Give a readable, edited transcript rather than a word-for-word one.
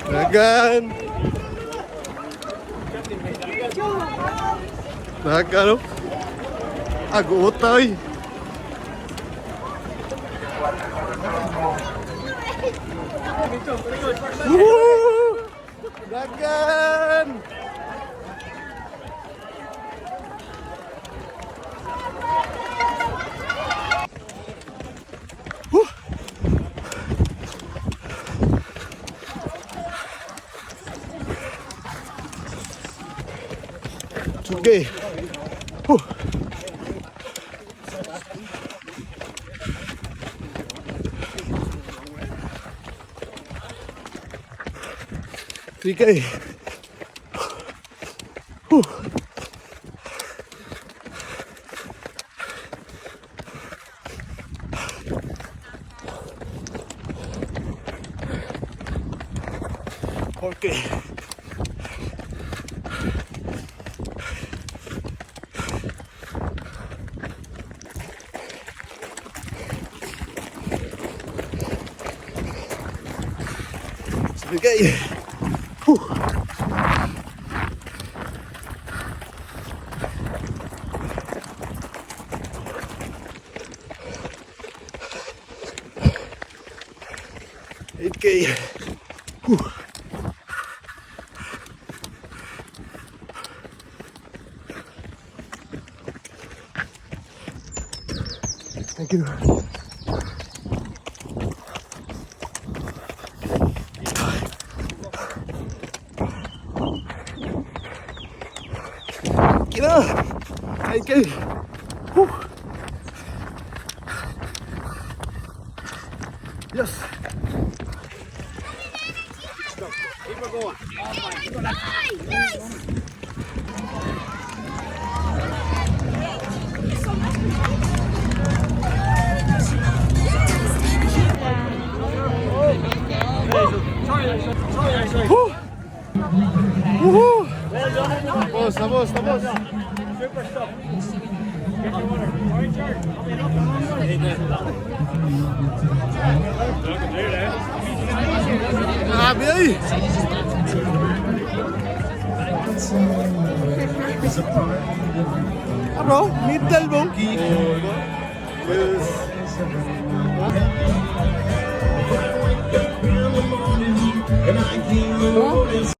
Dagan. Dagan oh. Aguot oy. Woo! Dagan! Woo! 2K. Whew. 3K. Whew. 4K. 7K. Whew. 8K. Whew. Thank you. Kina! 8K! Whew. Yes! Woo! Woohoo! Tapos, tapos, tapos. Grabe ay! Ano? Middle mo? Yes. And I came